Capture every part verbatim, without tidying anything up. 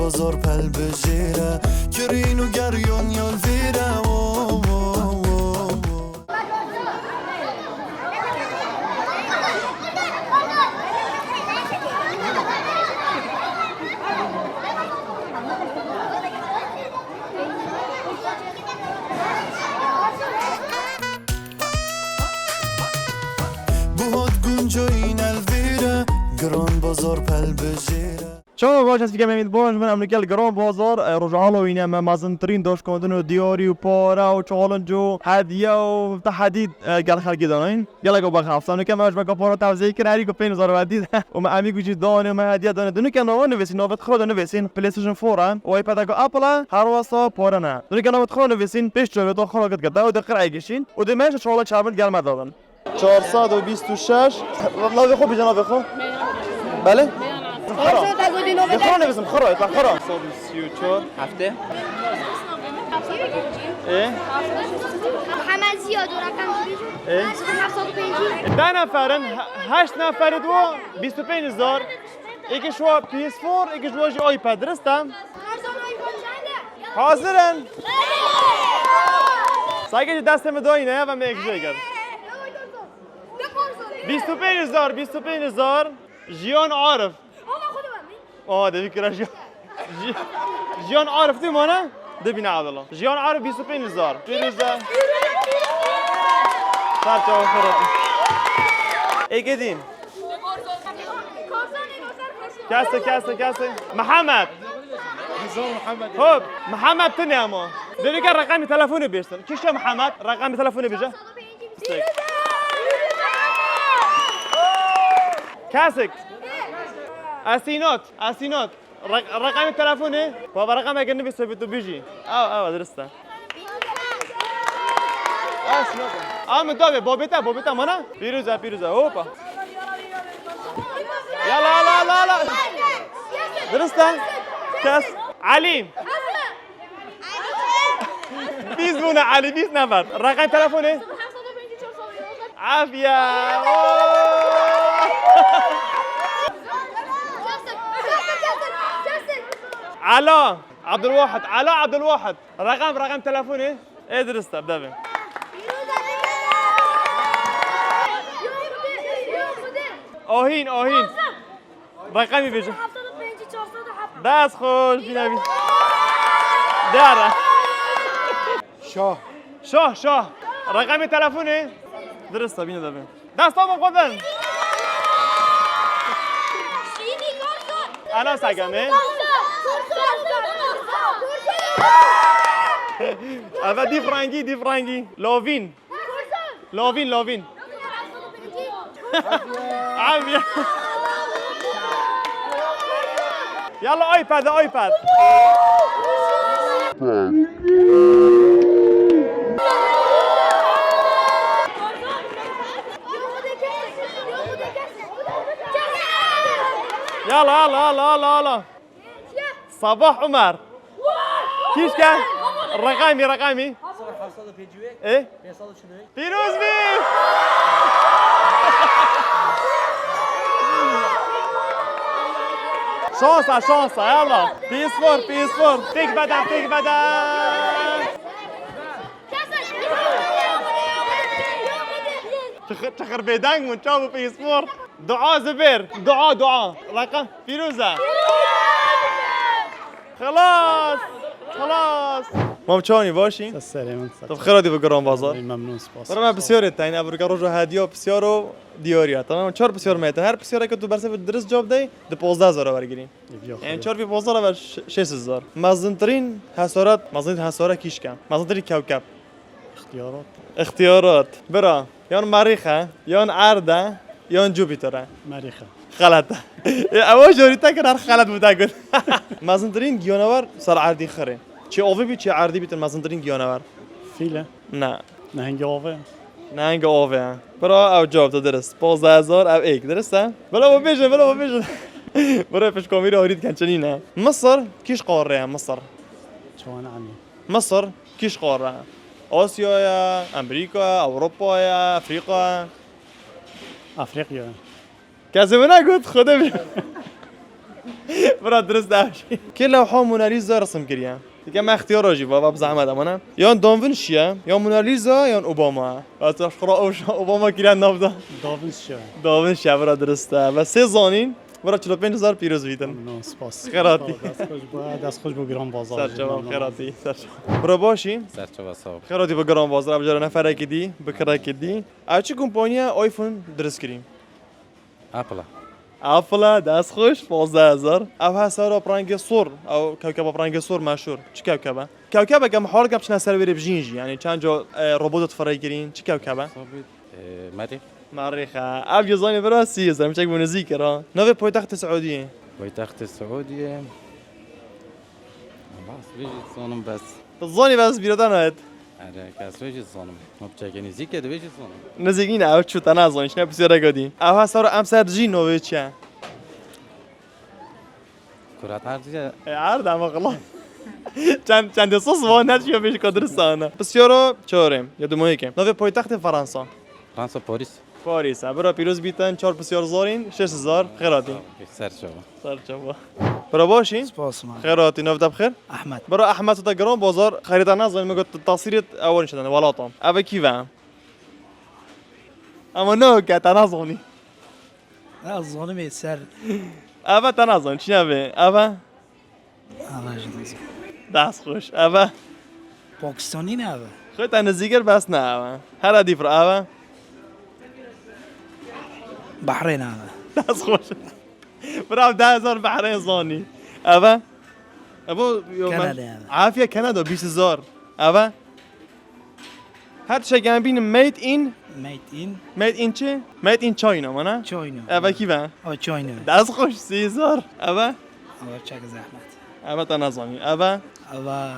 Zor pelbijêre, kirîn û geryon yol vêre, wo, wo, wo, wo. Bihot guncoyîn elvêre, giron bo zor pelbijêre. Çawa baş, ez fikir Memîd Boş, min emrike li Giran Bazar, e, roja Halloween e, me mezintirîn daşkandin û diyarî û pare û challenge û hediye û tehedî, e, gel xelkê danayîn. Gelek ew bexaf. Sanike me ji me para tevziyê kir, herî ku pênc hezar vedî û me emî ku jî danê me hediye danê. Dinike nava nivîsîn, navê xwe de nivîsîn, PlayStation four e û iPad-eke Apple e, her wesa pare ne. Dinike navê xwe nivîsîn, pêş çavê to xwe rakit kete û di qireyê gişîn û di me ji çawla çavin gel me dabin. Çar sed û bîst û şeş. Navê xwe bêje, navê xwe. Belê? Xira. Bi xwe nivîsim, xira, ta xira. Sed û sî û çar. Heftê. Ê? Hemen Ziya do rakam. Ê? Heft sed û pêncî. De neferin, he-, heşt neferî diwo, bîst û pênc hezar. Êkê ji we P S four, êkê ji we jî iPad, dirist e? Hazir in? Saygê ji destê min dayîne, ya ve me yek jê kir. Bîst û pênc hezar, bîst û pênc hezar. Jiyan Arif. Aa, devî kira Jiyan. Ji-, Jiyan Arif tu mane? Dibîne Abdullah. Jiyan Arif bîst û pênc hezar. Pîroz e. Ser çawa xwe rate. Êkê dîn. Kese, kese, kese. Mihemed. Hop, Mihemed tu ne ama. Devî ke reqemî telefonê bêjtin. Kişe Mihemed, reqemî telefonê bêje. Kesek. Esînat, Esînat. Re-, reqemê telefonê, baba reqemeke nivî Sovyet û bijî. Ew, ew, dirist e. Ew, şuna bak. Ew min dawê, bobê te, bobê te mana? Pîroz e, pîroz e, hopa. Yala, yala, yala, yala. Dirist e. Kes. Elî. Bîst bûne Elî, bîst nefer. Reqem telefonê? Afiye. Alo. Abdulwahid. Alo Abdulwahid. Reqem, reqem telefonê? Ê dirist e, devê. Ahîn, ahîn. Reqemî bêje. Bes xweş, bîne bî. Dera. Şah. Şah, şah. Reqemê telefonê? Dirist e, bîne devê. Desta min xwe bin. Ana segemê. Eve dîf rengî, dîf rengî. Lovîn. Lovîn, lovîn. Afiye. Yalla iPad, iPad. Yalla, yalla, yalla, yalla, yalla. Sabah Umer. Kîşke? Reqemî, reqemî. Ê? Pîroz bî! Şansa, şansa, yalla. Pîsfor, pîsfor. Têk beden, têk beden. Çixir, çixir bêdeng bûn, çav û pîsfor. Dua Zubêr. Dua, dua. Reqem. Pîroz e. Xilas. Xilas. Mam çawanî, baş î? Serê min. Tu bi xêr hatî bi Giran Bazar. Memnûn, spas. Bira me pisyarê te, yine evrûke roja hediya, pisyar û diyariya. Tamam, çar pisyar me hete. Her pisyareke tu bersevê dirist cewab dey, di pozdeh hezar wergirî. Yani çar pî pozdeh re ver ş-, şêst hezar. Mezintirîn hesaret, mezintirîn hesaret kîşke. Mezintirîn kewkeb. Îxtiyarat. Îxtiyarat. Bira, yan Merîx e, yan Erd e, yan Jupîter e. Merîx e. Xelet e. E, ewa jorî te kir, her xelet bû te got. Mezintirîn giyanewer ser erdî xirê. Çi avê bî, çi erdî bîtir mezintirîn giyanewer. Fîl e. Ne. Nehengê avê. Nehengê avê e. Bira, ew cewab te dirist. Pazdeh hezar, ew êk dirist e. Bila we bêjin, bila we bêjin. Bira, pişt kamîra horî dikin, çinî ne. Misir, kîş qarê ye, Misir? Çawan anî. Misir kîş qare? Asya ye, Amerîka ye, Ewropa ye, Afrîka ye? Afrîka ye. Kesê min negot, Xwedê bi. Bira dirist e. Kê lewha Mona Lisa resim kiriye? Dike me extiyara jî va, va bi zehmet amane. Yan Da Vinci ye, yan Mona Lisa, yan Obama. Hatta xura Obama kiriye navda. Da Vinci ye. Da Vinci ye, bira dirist e. Ve sê zanîn, bira çil û pênc hezar pîroz bîtin. Memnun, spas. Xêratî. Dest xweş bo, dest xweş bo giran bazar. Ser çava, xêratî, ser çava. Bira başî? Ser çava, sağ ol. Xêratî bo giran bazar, bi cara neferekî dî, bi kirekî dî. Ev çi kompaniya iPhone dirist kirî? Apple. Apple, dest xweş, pazdeh hezar. Ev hesara prangê sor, ew kewkeba prangê sor meşhur. Çi kewkebe? Kewkebeke mihal ke biçine ser wêrê bijîn jî, yani çend ca, e, robot difirê kirîn, çi kewkebe? Sabit. E, Merîx. Merîx, ha. Ev jî zanî bira sî hezar, çek bû nizîk kir, ha. Navê poytextê Siûdiyê? Poytextê Siûdiyê. Bas, vê jî zanim bes. Tu zanî bes bîra te nayet. Ere, kes vê jî zanim. Ma piçeke nizîk e, divê jî zanim. Nizîk nîne, ew çû te nazanî, çine pisyareke dî. Ew ha sar em ser dijî novê çi ye? Kurat erd ye. E, erd ama xila. Çend, çendê sos van her çiyo bêj kadir sana. Pisyaro çorê, ya dumoyê ke. Navê poytextê Fransa? Fransa, Paris. Paris. Ha, bira pîroz bîtin, çar pisyar zarîn, şeş hezar, xêratî. Ser çava. Ser çava. Bira başî? Spas man. Xêratî, nav te bixêr? Ahmet. Bira Ahmet te giran bazar, xerîta nazanî, me got tasîrêt ewan şedan, welatan. Eve kî ve? Ama ne ke, te nazanî. Ez zanim ê ser. Eve te nazanî, çi navê? Eve? Eve jî dizim. Dest xweş. Eve? Pakistanî ne eve? Xwe te nizîkir bes ne eve. Here dîfir eve? Bahreyn eve. Dest xweş. Bira deh hezar Bahreyn zanî. Eve? Evo yo, Kanada yani. Afiye Kanada bîst hezar. Eve? Her tiştek em bînin made in. Made in. Made in çi? Made in China mana? China. Eve kî ve? O China. Dest xweş, sî hezar. Eve? Eve çek zehmet. Eve te nazanî. Eve? Eve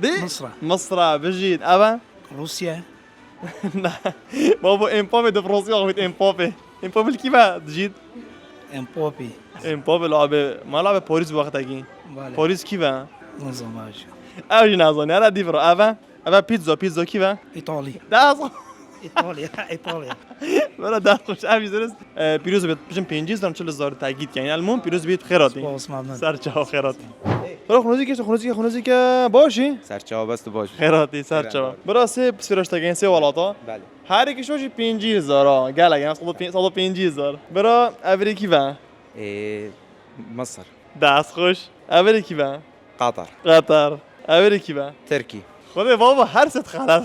Di? Misra. Misra, bijît. Eve? Rusya. Na. Babo, Mbappe di Fransî axivît Mbappe. Mbappe li kî ve dijît? Mbappe. Mbappe li abi, mala abi Paris wextekî. Vale. Paris kî ve? Nizam abi. Ev jî nazanî. Hele dî viro. Eve? Eve pizza, pizza kî ve? Îtalî. Daz. Îtalya, Îtalya. Valla daz xweş. Ev jî ziriz. E, pîroz bêt, bijim pêncî zor, çil zor tekît keyne. Elmûm pîroz bêt xêratî. Spas, memnun. Ser çawa xêratî. Bira xunuzî ke, xunuzî ke, xunuzî ke. Başî? Ser çawa bes tu baş. Xêratî, ser çawa. Bira sê psiraştekên sê welata. Belê. Her yekî şo jî pêncî hezar ha. Gelek, yani sed û pêncî hezar. Bira ev rê kî ve? Ee, Mısır. Dest xweş. Ev rê kî ve? Qatar. Qatar. Ev rê kî ve? Tirkî. Xwedê baba her set xelet.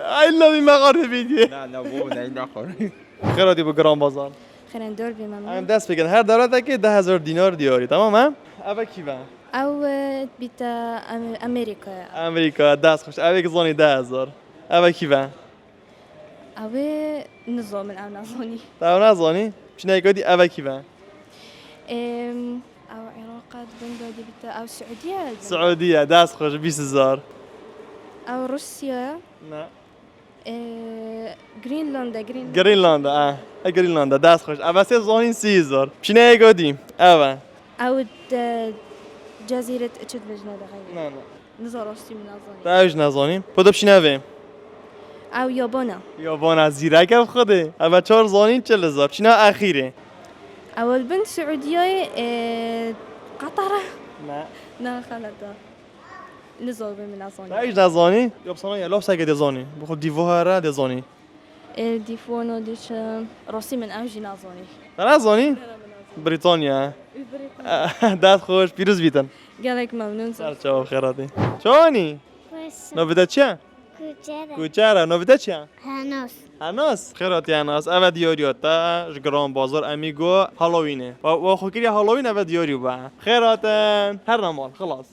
Ay, love me xar vê vîdyoyê. Na, na, bu ne, ne xar. Xêr hatî bi Giran Bazar. Xêren dor bî, memnun. Em dest pêkin. Her dewletekê deh hezar dînar diyarî, tamam he? Eve kî ve? Ew, e, bîte Am-, Amerîkaya. Amerîka, dest xweş. Eve ki zanî deh hezar. Eve kî ve? Ew ê nizamin, ew nazanî. Te ew nazanî? Çinayê dî eve kî ve? Em, ew Iraq e, di bin de dibite, ew Siûdiye e. Siûdiye, dest xweş, bîst hezar. Ew Rûsya. Ne. E, Greenland e, Greenland. Greenland e, e, Greenland e, dest xweş. Ev ê sê zanîn sî hezar. Çinayê dî, ev e. Ew di cezîret çi dibêjine de xeyr. Ne, ne. Niza rastî min nazanî. Te ew jî nezanî. Xwe de bişîne vê. Ew yabana. Yabana zîrek ev xwedê. Ev çar zanîn çil hezar. Çîna exîrê. Ew li bin Siûdiyayê, e, Qatar e. Ne. Ne, xelet e. Niza vê min nezanî. Te ew jî nezanî? Yab sana ya laf seke dê zanî. Bu xwe dîvohara dê zanî. E, dîfona diçe, rastî min ew jî nazanî. Te nazanî? Brîtanya. Brîtanya. Dest xweş, pîroz bîtin. Gelek memnun. Ser çawa xêratî. Çawanî? Xweş. Navê te çi ye? Kuçera. Kuçera, navê te çi ye? Henas. Henas. Xêratî Henas. Eve diyariya te ji Giran Bazar, Amigo, Halloween e. Wa, wa xwe kiriye Halloween, eve diyarî be. Xêratin. Her nemal, xilas.